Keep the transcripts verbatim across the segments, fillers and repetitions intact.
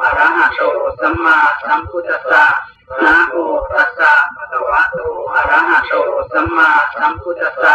arahato sammāsambuddhassa. Namo tassa bhagavato arahato sammāsambuddhassa.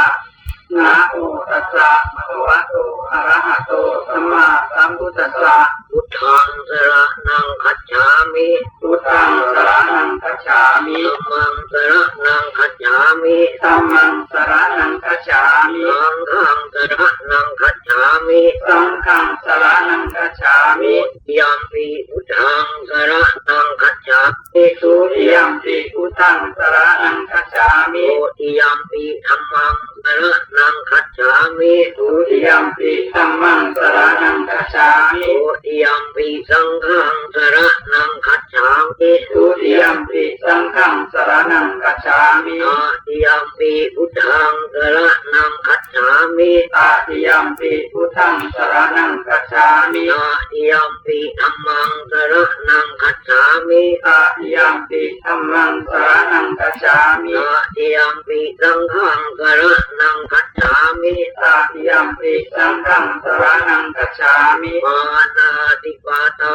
Namo tassa bhagavato arahato sammāsambuddhassa. Buddhaṃ saraṇaṃ gacchāmi. Buddhaṃ saraṇaṃ gacchāmi. Dhammaṃ saraṇaṃ gacchāmi. Dhammaṃ saraṇaṃ gacchāmi. Saṅghaṃ saraṇaṃ gacchāmi. Saṅghaṃ saraṇaṃ gacchāmi. Dutiyampi buddhaṃ saraṇaṃ gacchāmi. Dutiyampi buddhaṃ saraṇaṃ gacchāmi. Dutiyampi dhammaṃ saraṇaṃ gacchāmi. Dutiyampi dhammaṃ saraṇaṃ gacchāmi. Dutiyampi saṅghaṃ saraṇaṃ gacchāmi. Dutiyampi saṅghaṃ saraṇaṃ gacchāmi. Tatiyampi buddhaṃ saraṇaṃ gacchāmi. Tatiyampi buddhaṃ saraṇaṃ gacchāmi. Tatiyampi dhammaṃ saraṇaṃ gacchāmi. Tatiyampi dhammaṃ saraṇaṃ gacchāmi. Tatiyampi saṅghaṃ saraṇaṃ gacchāmi. Tatiyampi saṅghaṃ saraṇaṃ gacchāmi. Pāṇātipātā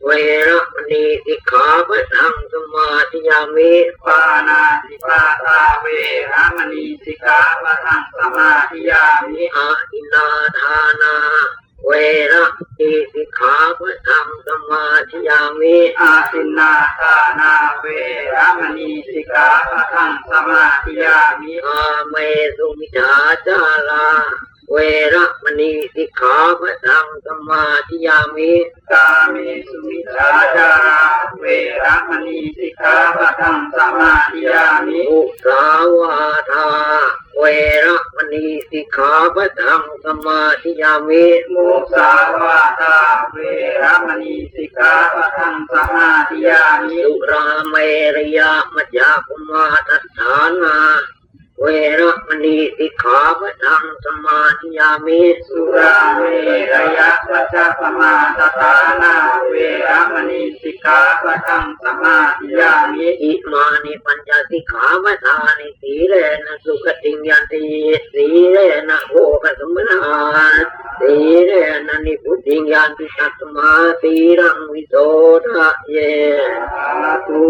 veramaṇī sikkhāpadaṃ samādiyāmi. Pāṇātipātā veramaṇī sikkhāpadaṃ samādiyāmi. Adinnādānā veramaṇī sikkhāpadaṃ samādiyāmi. Adinnādānā veramaṇī sikkhāpadaṃ samādiyāmi. Kāmesu micchācārā veramaṇī sikkhāpadaṃ samādiyāmi. Kāmesu micchācārā veramaṇī sikkhāpadaṃ samādiyāmi. Musāvādā veramaṇī sikkhāpadaṃ samādiyāmi. Musāvādā veramaṇī sikkhāpadaṃ samādiyāmi. Surāmerayamajjapamādaṭṭhānā veramaṇī sikkhāpadaṃ samādiyāmi. Surāmerayamajjapamādaṭṭhānā veramaṇī sikkhāpadaṃ samādiyāmi. Imāni pañca sikkhāpadāni. Sīlena sugatiṃ yanti, sīlena bhogasampadā, sīlena nibbutiṃ yanti, tasmā sīlaṃ visodhaye. Sādhu.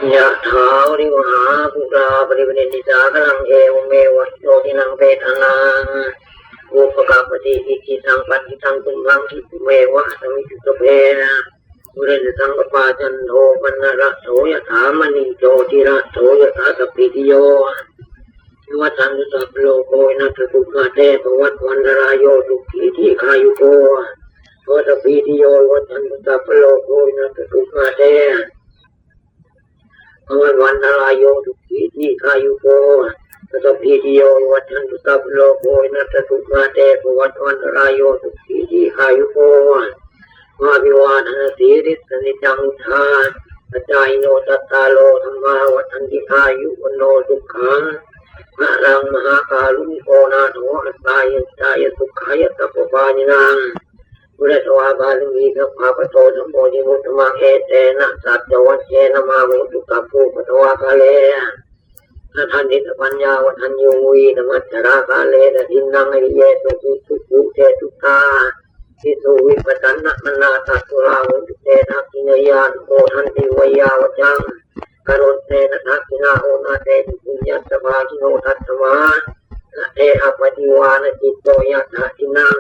Yathā vārivahā pūrā paripūrenti sāgaraṃ, evameva ito dinnaṃ petānaṃ upakappati. Icchitaṃ patthitaṃ tumhaṃ khippameva samijjhatu, sabbe pūrentu saṅkappā, cando paṇṇaraso yathā, maṇi jotiraso yathā. Sabbītiyo vivajjantu, sabbarogo vinassatu, mā te bhavatvantarāyo, sukhī dīghāyuko bhava. Sabbītiyo vivajjantu, sabbarogo vinassatu, mā te bhavatvantarāyo, sukhī dīghāyuko bhava. Sabbītiyo vivajjantu, sabbarogo vinassatu, mā te bhavatvantarāyo, sukhī dīghāyuko bhava. Abhivādanasīlissa niccaṃ vuḍḍhāpacāyino, cattāro dhammā vaḍḍhanti, āyu vaṇṇo sukhaṃ balaṃ. Mahākāruṇiko nātho, atthāya hitāya sukhāya, sabbapāṇinaṃ pūretvā pāramī sabbā, patto sambodhimuttamaṃ, etena saccavajjena mā, hotu sabbupaddavā. Kāle dadanti sapaññā, vadaññū vītamaccharā, kālena dinnaṃ ariyesu ujubhūtesu, tādisu vippasannamanā, tassa hotu te dakkhiṇeyyā. Namodanti veyyāvaccaṃ, karontena dakkhiṇā, onā te puññassa bhāgino. Tasmā dade appaṭivānacitto, yattha dinnaṃ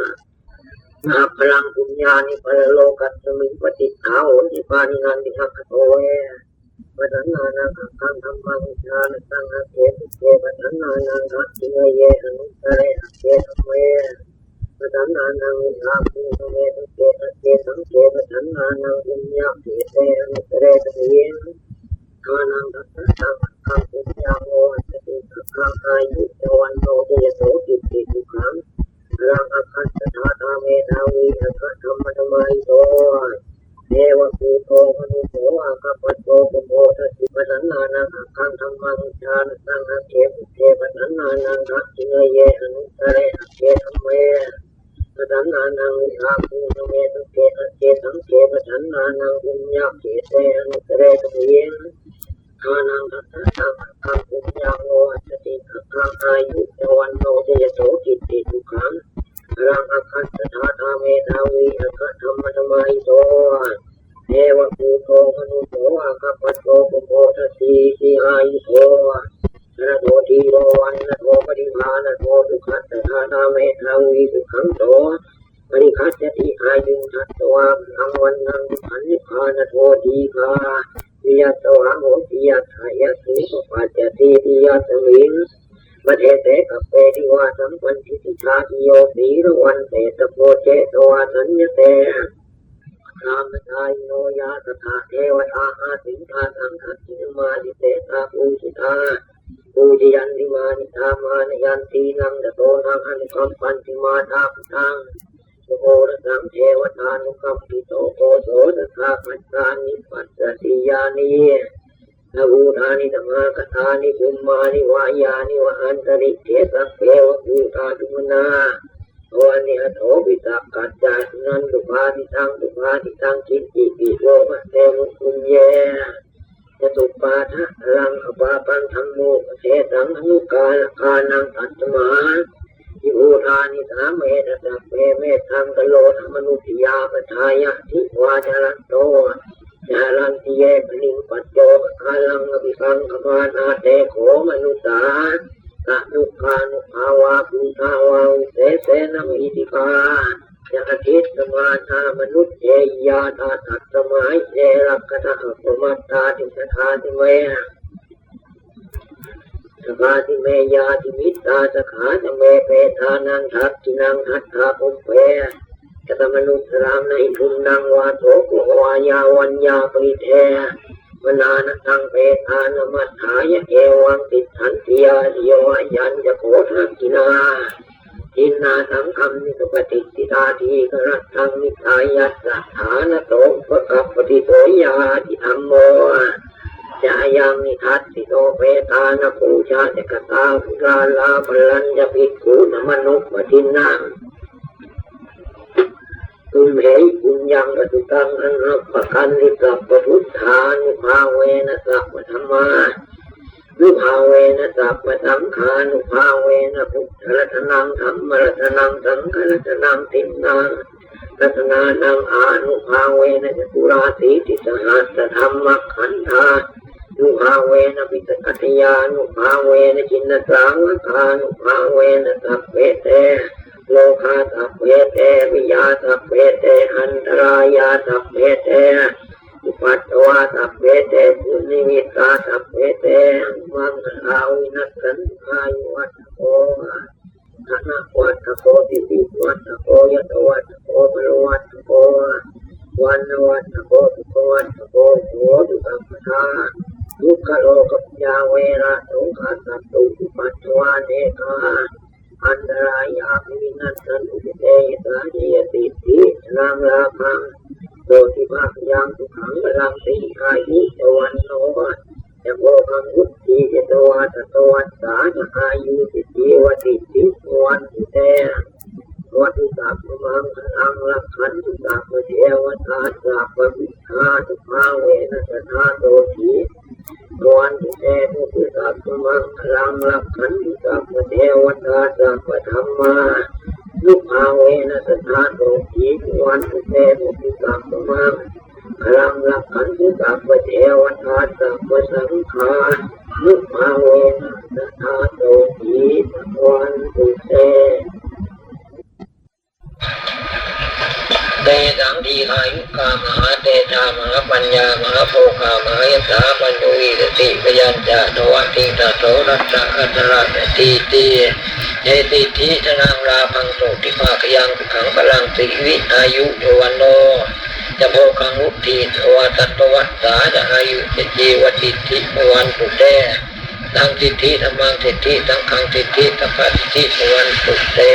mahapphalaṃ, puññāni paralokasmiṃ, patiṭṭhā honti pāṇinanti. Aggato ve pasannānaṃ, aggaṃ dhammaṃ vijānataṃ, agge sukhe pasannānaṃ, dakkhiṇeyye anuttare. Agge dhamme pasannānaṃ, vijjā guṇame sukhe, agge saṅghe pasannānaṃ, puññakkhette anuttare. Sabbehi buddhānaṃ dassataṃ, aggaṃ puññaṃ pavaḍḍhati, aggaṃ āyu ca vaṇṇo ca yaso kitti, sukhaṃ balaṃ. Aggassa dātā medhāvī, aggadhammasamāhito, devabhūto manusso vā, aggappatto pamodati. Pasannānaṃ, aggaṃ dhammaṃ vijānataṃ, agge sukhe pasannānaṃ, dakkhiṇeyye anuttare. Agge dhamme pasannānaṃ, vijjā guṇame sukhe, agge saṅghe pasannānaṃ, puññakkhette anuttare. Sabbehi buddhānaṃ dassataṃ, aggaṃ puññaṃ pavaḍḍhati, aggaṃ āyu ca vaṇṇo ca yaso kitti, sukhaṃ balaṃ. Aggassa dātā medhāvī, aggadhammasamāhito, so adhigacchati āyuṃ datvā balaṃ vaṇṇaṃ sukhañca paṭighānatho dīghāyu yasavā hoti yattha yatthūpapajjatīti. Yasmiṃ padese kappeti vāsaṃ paṇḍitajātiyo sīlavantettha bhojetvā saññate brahmacārino yā tathā devatā āsuṃ tāsaṃ dakkhiṇamādise tā pūjitā pūjayanti mānitā mānayanti naṃ tato naṃ anukampanti mātā pitaṃ gurūnaṃ devatānukampito poso tathā bhadrāni passati. Yānīdha bhūtāni samāgatāni bhummāni vā yāni va antalikkhe sabbeva bhūtā sumanā bhavantu athopi sakkacca suṇantu bhāsitaṃ. Subhāsitaṃ kiñcipi vo bhaṇemu puññe catuppādakaraṃ apāpaṃ dhammūpadesaṃ anukārakānaṃ. Tasmā hi bhūtāni samāhetha sabbe mettaṃ karotha mānusiyā pajāya divā ca ratto ca haranti ye baliṃ paccopakāraṃ abhikaṅkhamānā te kho manussā sadukkānubhāvā bhūtā visesena mahiddhikā ca adissamānā manussehi ñātā. Tasmā hi te rakkhatha appamattā disatā si me sakhā si me ñātimittā sakhā ca me petānaṃ dakkhiṇaṃ dajjā pubbe katamanussaraṃ na hi puññaṃ vā soko vā yā vaññā paridevanā na taṃ petānamatthāya evaṃ tiṭṭhanti ñātayo. Ayañca kho dakkhiṇā dinnā saṅghamhi supatiṭṭhitā dīgharattaṃ hitāyassa ṭhānaso upakappati. So ñātidhammo ca ayaṃ nidassito petāna pūjā ca katā uḷārā balañca bhikkhūnamanuppadinnaṃ tumhehi puññaṃ pasutaṃ anappakanti. Sabbabuddhānubhāvena sabbadhammānubhāvena sabbasaṅghānubhāvena buddharatanaṃ dhammaratanaṃ saṅgharatanaṃ tiṇṇaṃ ratanānaṃ ānubhāvena caturāsītisahassadhammakkhandhānubhāvena piṭakattayānubhāvena jinasāvakānubhāvena sabbe te rogā sabbe te bhayā sabbe te antarāyā sabbe te upaddavā sabbe te dunnimittā sabbe te avamaṅgalā vinassantu. Āyuvaḍḍhako dhanavaḍḍhako sirivaḍḍhako yasavaḍḍhako balavaḍḍhako vaṇṇavaḍḍhako sukhavaḍḍhako hotu sabbadā. Dukkharogabhayā verā sokā sattu cupaddavā anekā antarāyāpi vinassantu ca tejasā. Jayasiddhi dhanaṃ lābhaṃ sotthi bhāgyaṃ sukhaṃ balaṃ siri āyu ca vaṇṇo ca bhogaṃ vuḍḍhī ca yasavā satavassā ca āyū ca jīvasiddhī bhavantu te. Bhavatu sabbamaṅgalaṃ rakkhantu sabbadevatā sabbabuddhānubhāvena sadā sotthī bhavantu te. Bhavatu sabbamaṅgalaṃ rakkhantu sabbadevatā sabbadhammānubhāvena sadā sotthī bhavantu te. Bhavatu sabbamaṅgalaṃ rakkhantu sabbadevatā sabbasaṅghānubhāvena sadā sotthī bhavantu te. Tesaṃ dīghāyukā mahātejā mahāpaññā mahābhogā mahāyasā pañcavīsatipayañca dvattiṃsasoḷasasahassaraññatīti. Jayasiddhi dhanaṃ lābhaṃ sotthi bhāgyaṃ sukhaṃ balaṃ siri āyu ca vaṇṇo ca bhogaṃ vuḍḍhī ca yasavā satavassā ca āyū ca jīvasiddhī bhavantu te. Saṅghamasiddhi dhammasamiddhi saṅghamasiddhi sabbasiddhi bhavantu te.